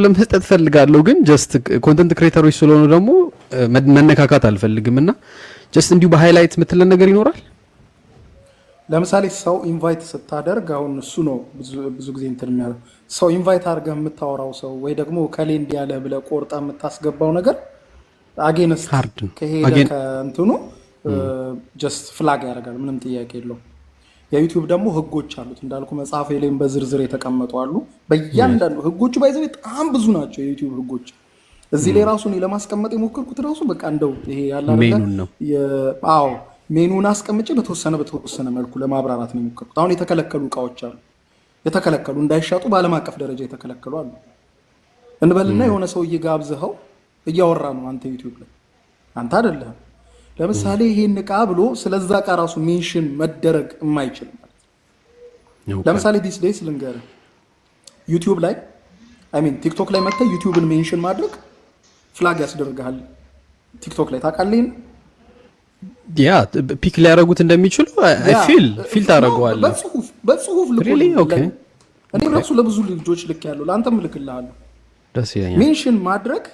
ለመስጠት ፈልጋለሁ፣ ግን just content creator ኦች ስለሆኑ ደግሞ መነካካት አልፈልግም እና just እንዲሁ በ highlight የምትለን ነገር ይኖራል። ለምሳሌ ሰው invite ስታደርግ፣ አሁን እሱ ነው ብዙ ጊዜ እንትን የሚያደርግ፣ ሰው invite አድርገህ የምታወራው ሰው ወይ ደግሞ ከሌ እንዲህ ያለህ ብለህ ቆርጠህ የምታስገባው ነገር against hard ነው። ከሄደ again ከእንትኑ just flag ያደርጋል። ምንም ጥያቄ የለውም። የ YouTube ደግሞ ህጎች አሉት፣ እንዳልኩ መጽሐፍ ላይም በዝርዝር የተቀመጡ አሉ። በእያንዳንዱ ህጎቹ by the way በጣም ብዙ ናቸው የ YouTube ህጎች። እዚህ ላይ ራሱ እኔ ለማስቀመጥ የሞከርኩት ራሱ በቃ እንደው ይሄ ያለ አይደለ main ኡን ነው። አዎ፣ main ኡን አስቀምጬ በተወሰነ መልኩ ለማብራራት ነው የሞከርኩት። አሁን የተከለከሉ እቃዎች አሉ። የተከለከሉ፣ እንዳይሸጡ በዓለም አቀፍ ደረጃ የተከለከሉ አሉ። እንበልና የሆነ ሰውዬ ጋብዘኸው እያወራ ነው አንተ YouTube ላይ፣ አንተ አይደለህም። ለምሳሌ ይሄን እቃ ብሎ ስለዛ እቃ ራሱ mention መደረግ የማይችል ማለት ነው። ለምሳሌ these days ልንገርህ፣ YouTube ላይ፣ I mean TikTok ላይ መጥተህ YouTube ን mention ማድረግ flag ያስደርግሃል። TikTok ላይ ታውቃለህ ይሄን? Yeah፣ pick ሊያደርጉት እንደሚችሉ feel ታደርገዋለህ። በጽሁፍ ልኮ Really? Okay. እኔ ራሱ ለብዙ ልጆች ልክ ያለው፣ ለአንተም ልክልሃለሁ። ደስ ይለኛል። Mention ማድረግ፣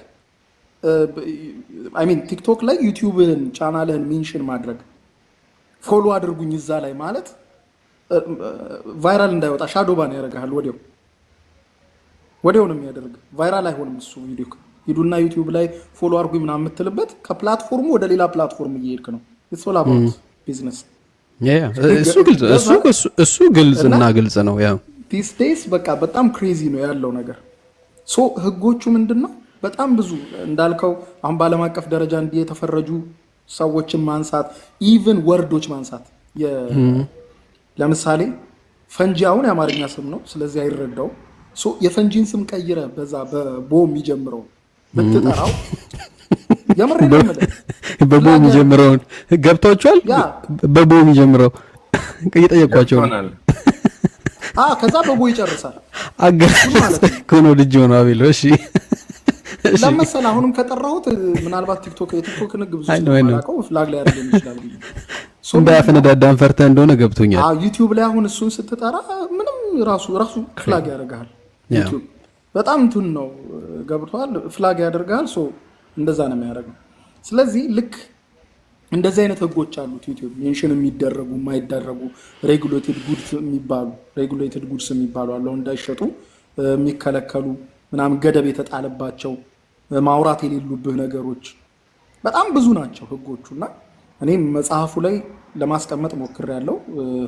I mean TikTok ላይ YouTube ህን channel ህን mention ማድረግ፣ follow አድርጉኝ እዛ ላይ ማለት viral እንዳይወጣ shadow ban ያደርግሃል። ወዲያው ወዲያው ነው የሚያደርግ። Viral አይሆንም እሱ ቪዲዮ። ሂዱና YouTube ላይ follow አድርጉኝ ምናምን የምትልበት ከ platform ኡ ወደ ሌላ platform እየሄድክ ነው። It's all about business። Yeah፣ እሱ ግልጽ እና ግልጽ ነው። Yeah. These days በቃ በጣም crazy ነው ያለው ነገር። So ህጎቹ ምንድን ነው? በጣም ብዙ እንዳልከው አሁን በዓለም አቀፍ ደረጃ እንዲህ የተፈረጁ ሰዎችን ማንሳት፣ even word ኦች ማንሳት፣ ለምሳሌ ፈንጂ አሁን የአማርኛ ስም ነው፣ ስለዚህ አይረዳውም። So የፈንጂን ስም ቀይረ በዛ በቦ የሚጀምረው ብትጠራው፣ የምሬን ነው የምልህ። በቦ የሚጀምረውን ገብቷቸዋል። በቦ የሚጀምረው እየጠየኳቸው ነው። ገብቶናል። ከዛ በቦ ይጨርሳል። አገላለጽ እኮ ነው ልጅ ሆነ አቤል። እሺ። ለመሰለ አሁንም ከጠራሁት ምናልባት TikTok የቲክቶክን ህግ ብዙ አይ ነው፣ አይ ነው። ስለማላውቀው flag ላይ ያደርገኝ ይችላል ብዬ። So እንዳያፈነዳዳን ፈርተህ እንደሆነ ገብቶኛል። አዎ፣ YouTube ላይ አሁን እሱን ስትጠራ ምንም ራሱ ራሱ flag ያደርግሃል። YouTube በጣም እንትን ነው፣ ገብቶሃል፣ flag ያደርግሃል። So እንደዛ ነው የሚያደርገው። ስለዚህ ልክ እንደዚህ አይነት ህጎች አሉት YouTube፣ mention የሚደረጉ፣ የማይደረጉ፣ regulated goods የሚባሉ አሉ። እንዳይሸጡ የሚከለከሉ ምናምን፣ ገደብ የተጣለባቸው፣ ማውራት የሌሉብህ ነገሮች በጣም ብዙ ናቸው ህጎቹ። እና እኔም መጽሐፉ ላይ ለማስቀመጥ ሞክሬያለሁ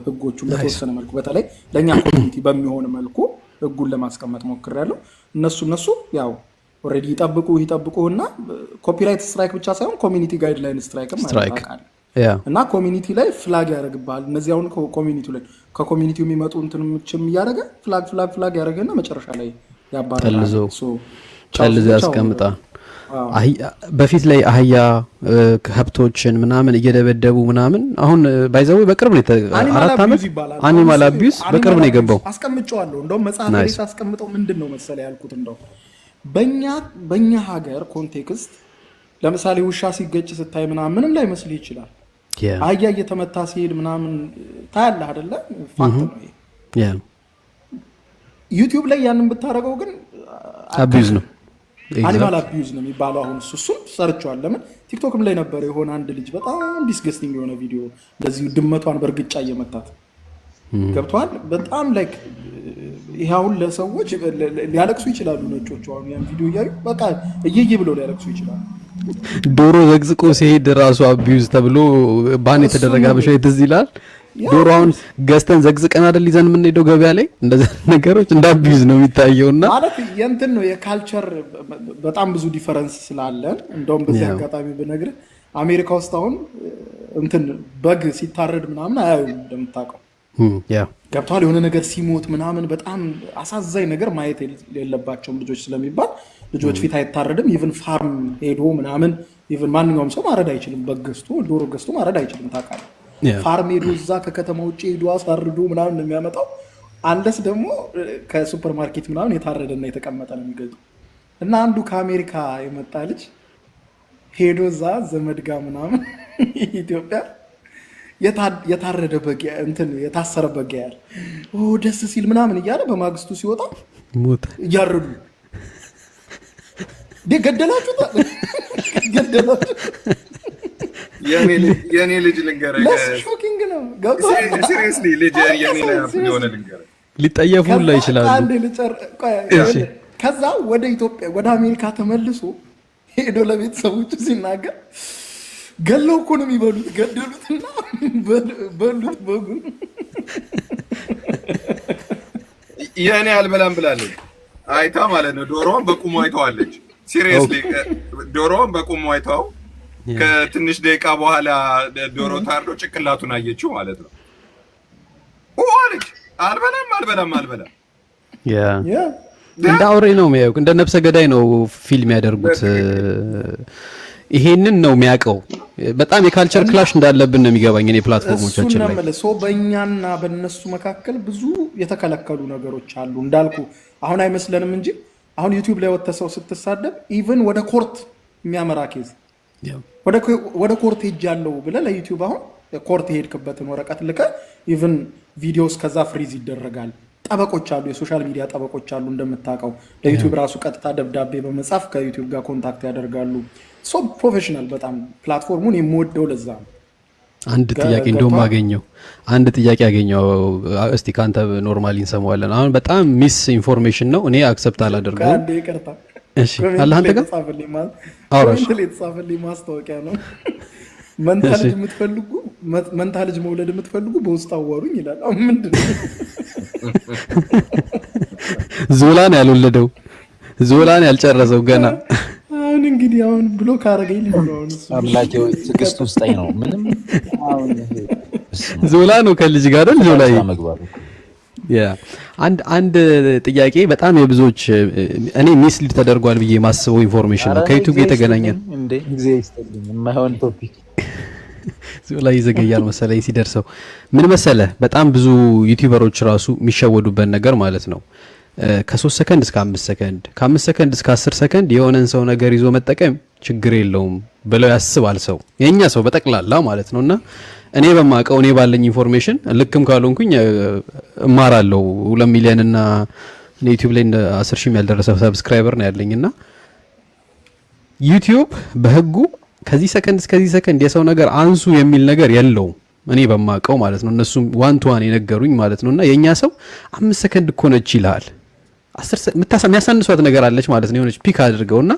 ህጎቹን በተወሰነ መልኩ፣ በተለይ ለእኛ community በሚሆን መልኩ ህጉን ለማስቀመጥ ሞክሬያለሁ። እነሱ ያው already ይጠብቁ ይጠብቁና copyright strike ብቻ ሳይሆን community guideline strike ም አለ። Strike. ታውቃለህ። Yeah. እና community ላይ flag ያደርግብሃል። እነዚህ አሁን community ላይ ከ community ው የሚመጡ እንትኖችም እያደረገ flag flag flag ያደረገና መጨረሻ ላይ ያባርራል። ጠልዞ So ቻው ጠልዞ ቻው። ያስቀምጣል። በፊት ላይ አህያ፣ ከብቶችን ምናምን እየደበደቡ ምናምን፣ አሁን by the way በቅርብ ነው Animal 4 ዓመት Abuse ይባላል። Animal abuse በቅርብ ነው የገባው። አስቀምጨዋለሁ። እንደውም መጽሐፍ ላይ ሳስቀምጠው ምንድን ነው መሰለህ ያልኩት፣ እንደው በእኛ ሀገር context ለምሳሌ ውሻ ሲገጭ ስታይ ምናምን ምንም ላይመስልህ ይችላል። አህያ እየተመታ ሲሄድ ምናምን ታያለህ አይደለ? Fact ነው ይሄ። YouTube ላይ ያንን ብታደርገው ግን Abuse ነው። Animal abuse ነው የሚባለው። አሁን እሱን ሰርቸዋል። ለምን TikTok ም ላይ ነበር የሆነ አንድ ልጅ በጣም disgusting የሆነ ቪዲዮ እንደዚሁ ድመቷን በእርግጫ እየመታት፣ ገብተዋል። በጣም like ይሄ አሁን ለሰዎች ሊያለቅሱ ይችላሉ። ነጮቹ አሁን ያን ቪዲዮ እያዩ በቃ እየየ ብለው ሊያለቅሱ ይችላሉ። ዶሮ ዘቅዝቆ ሲሄድ ራሱ abuse ተብሎ ban የተደረገ ሀበሻዊ ትዝ ይላል። ዶሮ አሁን ገዝተን ዘቅዝቀን አይደል ይዘን የምንሄደው ገበያ ላይ? እንደዚህ ነገሮች እንደ abuse ነው የሚታየውና ማለት የእንትን ነው፣ የ culture በጣም ብዙ difference ስላለን፣ እንደውም በዚህ አጋጣሚ ብነግርህ አሜሪካ ውስጥ አሁን እንትን በግ ሲታረድ ምናምን አያዩም እንደምታውቀው። ገብተዋል። የሆነ ነገር ሲሞት ምናምን በጣም አሳዛኝ ነገር ማየት የለባቸውም ልጆች ስለሚባል ልጆች ፊት አይታረድም። Even farm ሄዶ ምናምን፣ even ማንኛውም ሰው ማረድ አይችልም። በግ ገዝቶ፣ ዶሮ ገዝቶ ማረድ አይችልም። ታውቃለህ። Farm ሄዶ፣ እዛ ከከተማ ውጭ ሄዶ አሳርዶ ምናምን ነው የሚያመጣው። Unless ደግሞ ከሱፐር ማርኬት ምናምን የታረደና የተቀመጠ ነው የሚገዛው። እና አንዱ ከአሜሪካ የመጣ ልጅ ሄዶ እዛ ዘመድ ጋ ምናምን ኢትዮጵያ የታረደ በግ፣ እንትን የታሰረ በግ ያያል። ደስ ሲል ምናምን እያለ በማግስቱ ሲወጣ ሞተ። እያረዱ ገደላችሁት ገደላችሁ። የኔ ልጅ ልንገርህ፣ ለሱ shocking ነው። ገብቶሃል? Seriously ልጅ የኔ ላይ የሆነ ልንገርህ፣ ሊጠየፉ ሁላ ይችላሉ። አንዴ ከዛ ወደ ኢትዮጵያ ወደ አሜሪካ ተመልሶ ሄዶ ለቤተሰቦቹ ሲናገር ገለው እኮ ነው የሚበሉት፣ ገደሉትና በሉት በጉን። የእኔ አልበላም ብላለች። አይታ ማለት ነው። ዶሮዋን በቁሙ አይተዋለች። Seriously ዶሮዋን በቁሙ አይተው ከትንሽ ደቂቃ በኋላ ዶሮ ታርዶ ጭንቅላቱን አየችው ማለት ነው። አለች፣ አልበላም አልበላም አልበላም። እንደ አውሬ ነው የሚያዩት፣ እንደ ነፍሰ ገዳይ ነው ፊልም ያደርጉት። ይሄንን ነው የሚያውቀው። በጣም የ culture clash እንዳለብን ነው የሚገባኝ እኔ platform ኦቻችን ላይ። So በእኛና በእነሱ መካከል ብዙ የተከለከሉ ነገሮች አሉ። እንዳልኩ አሁን አይመስለንም እንጂ አሁን YouTube ላይ ወጥተህ ሰው ስትሳደብ even ወደ court የሚያመራ case፣ ወደ court ሄጃለሁ ብለህ ለ YouTube አሁን court የሄድክበትን ወረቀት ልከህ even ቪዲዮ እስከዛ freeze ይደረጋል። ጠበቆች አሉ፣ የ social media ጠበቆች አሉ። እንደምታውቀው ለ YouTube ራሱ ቀጥታ ደብዳቤ በመጻፍ ከ YouTube ጋር contact ያደርጋሉ። So professional በጣም platform ኡን የምወደው ለዛ ነው። አንድ ጥያቄ እንደውም አገኘው፣ አንድ ጥያቄ አገኘው። እስቲ ከአንተ normally እንሰማዋለን። አሁን በጣም misinformation ነው፣ እኔ accept አላደርገውም። ይቅርታ። እሺ አለ አንተ ጋር። Comment ላይ የተጻፈልኝ ማስታወቂያ ነው። መንታ ልጅ የምትፈልጉ፣ መንታ ልጅ መውለድ የምትፈልጉ በውስጥ አዋሩኝ ይላል። አሁን ምንድን ነው? ዞላን ያልወለደው፣ ዞላን ያልጨረሰው ገና። አሁን እንግዲህ አሁን ብሎ ካረገኝ ልጅ ነው። አሁን እሱ አምላኬ ሆይ ትዕግስት ውስጠኝ ነው። ምንም አሁን ዞላ ነው ከልጅ ጋር አይደል? ዞላ መግባቱ። Yeah፣ አንድ ጥያቄ በጣም የብዙዎች እኔ mislead ተደርጓል ብዬ የማስበው information ነው ከ YouTube የተገናኘ። እንዴ ጊዜ ይስጥልኝ፣ የማይሆን topic። ዞላ ይዘገያል መሰለኝ ሲደርሰው። ምን መሰለ፣ በጣም ብዙ YouTuber ኦች ራሱ የሚሸወዱበት ነገር ማለት ነው፣ ከ3 ሰከንድ እስከ 5 ሰከንድ፣ ከ5 ሰከንድ እስከ 10 ሰከንድ የሆነን ሰው ነገር ይዞ መጠቀም ችግር የለውም ብለው ያስባል ሰው፣ የእኛ ሰው በጠቅላላ ማለት ነው። እና እኔ በማውቀው፣ እኔ ባለኝ information፣ ልክም ካልሆንኩኝ እማራለሁ። 2 ሚሊዮን እና YouTube ላይ እንደ 10 ሺህ ያልደረሰ subscriber ነው ያለኝ። እና YouTube በህጉ ከዚህ ሰከንድ እስከዚህ ሰከንድ የሰው ነገር አንሱ የሚል ነገር የለውም። እኔ በማውቀው ማለት ነው። እነሱም one to one የነገሩኝ ማለት ነው። እና የእኛ ሰው 5 ሰከንድ እኮ ነች ይልሃል። የሚያሳንሷት ነገር አለች ማለት ነው። የሆነች pick አድርገው እና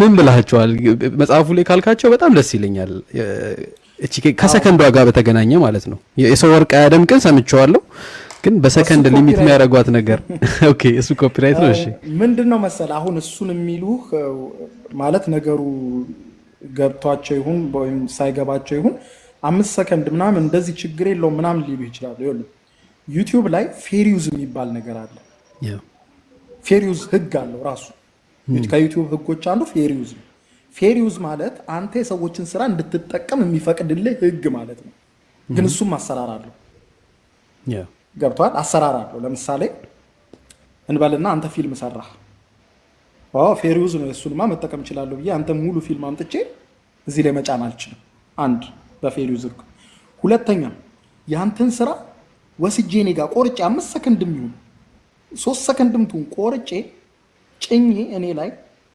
ምን ብላቸዋል መጽሐፉ ላይ ካልካቸው በጣም ደስ ይለኛል። እቺ ከሰከንዷ ጋር በተገናኘ ማለት ነው። የሰው ወርቅ አያደምቅን ሰምቼዋለሁ፣ ግን በሰከንድ limit የሚያደርጓት ነገር okay፣ እሱ copyright ነው። እሺ። ምንድን ነው መሰለህ፣ አሁን እሱን የሚሉህ ማለት ነገሩ ገብቷቸው ይሁን ወይም ሳይገባቸው ይሁን 5 ሰከንድ ምናምን እንደዚህ ችግር የለውም ምናምን ሊሉ ይችላሉ። ይኸውልህ YouTube ላይ fair use የሚባል ነገር አለ። Fair use ህግ አለው ራሱ። ከ YouTube ህጎች አንዱ fair use ነው። Fair use ማለት አንተ የሰዎችን ስራ እንድትጠቀም የሚፈቅድልህ ህግ ማለት ነው። ግን እሱም አሰራር አለው። ገብቶሃል? አሰራር አለው። ለምሳሌ እንበልና አንተ ፊልም ሰራህ። Fair use ነው፣ እሱንማ መጠቀም እችላለሁ ብዬ አንተ ሙሉ ፊልም አምጥቼ እዚህ ላይ መጫን አልችልም። አንድ በ fair use ህግ። ሁለተኛ የአንተን ስራ ወስጄ እኔ ጋር ቆርጬ 5 ሰከንድም ይሁን 3 ሰከንድም ትሁን ቆርጬ ጭኜ እኔ ላይ